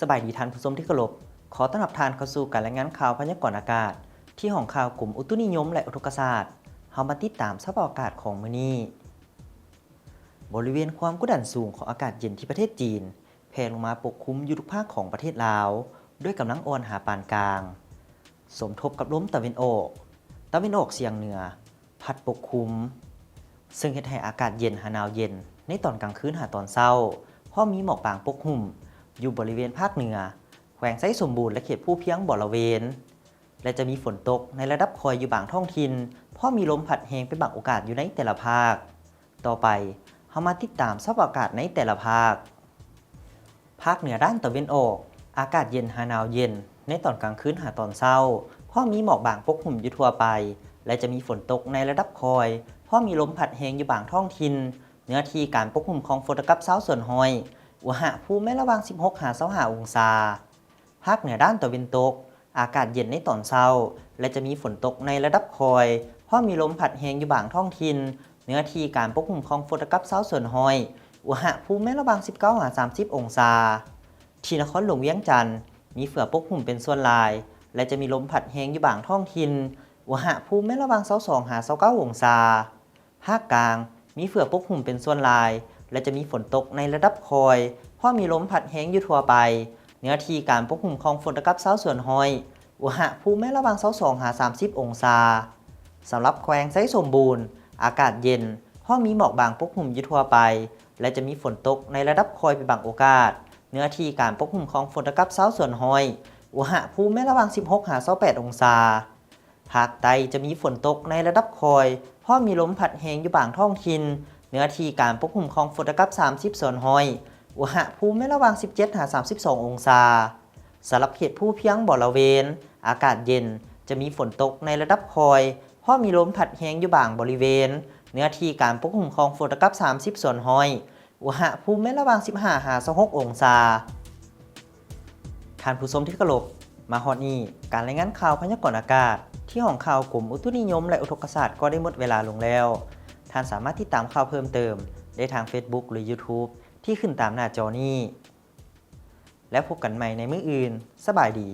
ສະບາຍດີທ່ານຜູ້ຊົມທີ່ເຄົາລົບ. ຂໍຕ້ອນຮັບທ່ານເຂົ້າສູ່ການລາຍງານຂ່າວພະຍາກອນອາກາດ ທີ່ຫ້ອງຂ່າວກົມອຸຕຸນິຍົມ ແລະ ອຸທົກກະສາດ. ເຮົາມາຕິດຕາມສະພາບອາກາດຂອງມື້ນີ້. ບໍລິເວນຄວາມກົດດັນສູງຂອງອາກາດເຢັນທີ່ປະເທດຈີນ ແຜ່ລົງມາປົກຄຸມຢູ່ທຸກພາກຂອງປະເທດລາວ ດ້ວຍກຳລັງອ່ອນຫາປານກາງ ສົມທົບກັບລົມຕາເວັນອອກ, ຕາເວັນອອກສຽງເໜືອ ພັດປົກຄຸມ, ເຊິ່ງເຮັດໃຫ້ອາກາດເຢັນຫາໜາວເຢັນໃນຕອນກາງຄືນຫາຕອນເຊົ້າ, ພ້ອມມີໝອກບາງປົກຫຸ້ມຢູ່ບໍລິເວນພາກເໜືອ, ແຂວງໄຊສົມບູນ ແລະ ເຂດພູພຽງບໍລະເວນ ແລະ ຈະມີຝົນຕົກໃນລະດັບຄ່ອຍຢູ່ບາງທ້ອງຖິ່ນ, ພ້ອມມີລົມພັດແຮງເປັນບາງໂອກາດຢູ່ໃນແຕ່ລະພາກ. ຕໍ່ໄປ, ເຮົາມາຕິດຕາມສະພາບອາກາດໃນແຕ່ລະພາກ. ພາກເໜືອດ້ານຕາເວັນອອກ, ອາກາດເຢັນຫາໜາວເຢັນໃນຕອນກາງຄືນຫາຕອນເຊົ້າ, ພ້ອມມີໝອກບາງປົກຫຸ້ມຢູ່ທົ່ວໄປ ແລະ ຈະມີຝົນຕົກໃນລະດັບຄ່ອຍ, ພ້ອມມີລົມພັດແຮງຢູ່ບາງທ້ອງຖິ່ນ. ເນື້ອທີ່ການປົກຫຸ້ມຂອງຝົນເທົ່າກັບຊາວສ່ວນຮ້ອຍ, ອຸນຫະພູມແມ່ນລະຫວ່າງສິບຫົກຫາຊາວຫ້າອົງສາ. ພາກເໜືອດ້ານຕາເວັນຕົກ, ອາກາດເຢັນໃນຕອນເຊົ້າ ແລະ ຈະມີຝົນຕົກໃນລະດັບຄ່ອຍ, ພ້ອມມີລົມພັດແຮງຢູ່ບາງທ້ອງຖິ່ນ. ເນື້ອທີ່ການປົກຫຸ້ມຂອງຝົນເທົ່າກັບຊາວສ່ວນຮ້ອຍ, ອຸນຫະພູມແມ່ນລະຫວ່າງສິບເກົ້າຫາສາມສິບອົງສາ. ທີ່ນະຄອນຫຼວງວຽງຈັນ ມີເຝືອປົກຫຸ້ມເປັນສ່ວນຫຼາຍ ແລະ ຈະມີລົມພັດແຮງຢູ່ບາງທ້ອງຖິ່ນ, ອຸນຫະພູມແມ່ນລະຫວ່າງຊາວສອງຫາຊາວເກົ້າອົງສາ. ພາກກາງ ມີເຝືອປົກຫຸ້ມເປັນສ່ວນຫຼາຍ ແລະ ຈະມີຝົນຕົກໃນລະດັບຄ່ອຍ, ພ້ອມມີລົມພັດແຮງຢູ່ທົ່ວໄປ. ເນື້ອທີ່ການປົກຫຸ້ມຂອງຝົນເທົ່າກັບຊາວສ່ວນຮ້ອຍ, ອຸນຫະພູມແມ່ນລະຫວ່າງຊາວສອງຫາສາມສິບອົງສາ. ສຳລັບແຂວງໄຊສົມບູນ, ອາກາດເຢັນ, ພ້ອມມີໝອກບາງປົກຫຸ້ມຢູ່ທົ່ວໄປ ແລະ ຈະມີຝົນຕົກໃນລະດັບຄ່ອຍເປັນບາງໂອກາດ. ເນື້ອທີ່ການປົກຫຸ້ມຂອງຝົນເທົ່າກັບຊາວສ່ວນຮ້ອຍ, ອຸນຫະພູມແມ່ນລະຫວ່າງສິບຫົກຫາຊາວແປດອົງສາ. ພາກໃຕ້ຈະມີຝົນຕົກໃນລະດັບຄ່ອຍ, ພ້ອມມີລົມພັດແຮງຢູ່ບາງທ້ອງຖິ່ນ. ເນື້ອທີ່ການປົກຄຸມຂອງຝົນເທົ່າກັບສາມສິບສ່ວນຮ້ອຍ, ອຸນຫະພູມແມ່ນລະຫວ່າງສິບເຈັດຫາສາມສິບສອງອົງສາ. ສຳລັບເຂດພູພຽງບໍລະເວນ, ອາກາດເຢັນ, ຈະມີຝົນຕົກໃນລະດັບຄ່ອຍ, ພ້ອມມີລົມພັດແຮງຢູ່ບາງບໍລິເວນ. ເນື້ອທີ່ການປົກຄຸມຂອງຝົນເທົ່າກັບສາມສິບສ່ວນຮ້ອຍ, ອຸນຫະພູມແມ່ນລະຫວ່າງສິບຫ້າຫາຊາວຫົກອົງສາ. ທ່ານຜູ້ຊົມທີ່ເຄົາລົບ, ມາຮອດນີ້, ການລາຍງານຂ່າວພະຍາກອນອາກາດທີ່ຫ້ອງຂ່າວກົມອຸຕຸນິຍົມ ແລະ ອຸທົກກະສາດກໍໄດ້ໝົດເວລາລົງແລ້ວ. ທ່ານສາມາດຕິດຕາມຂ່າວເພີ່ມເຕີມໄດ້ທາງ Facebook ຫຼື YouTube ທີ່ຂຶ້ນຕາມໜ້າຈໍນີ້. ແລ້ວພົບກັນໃໝ່ໃນມື້ອື່ນ. ສະບາຍດີ.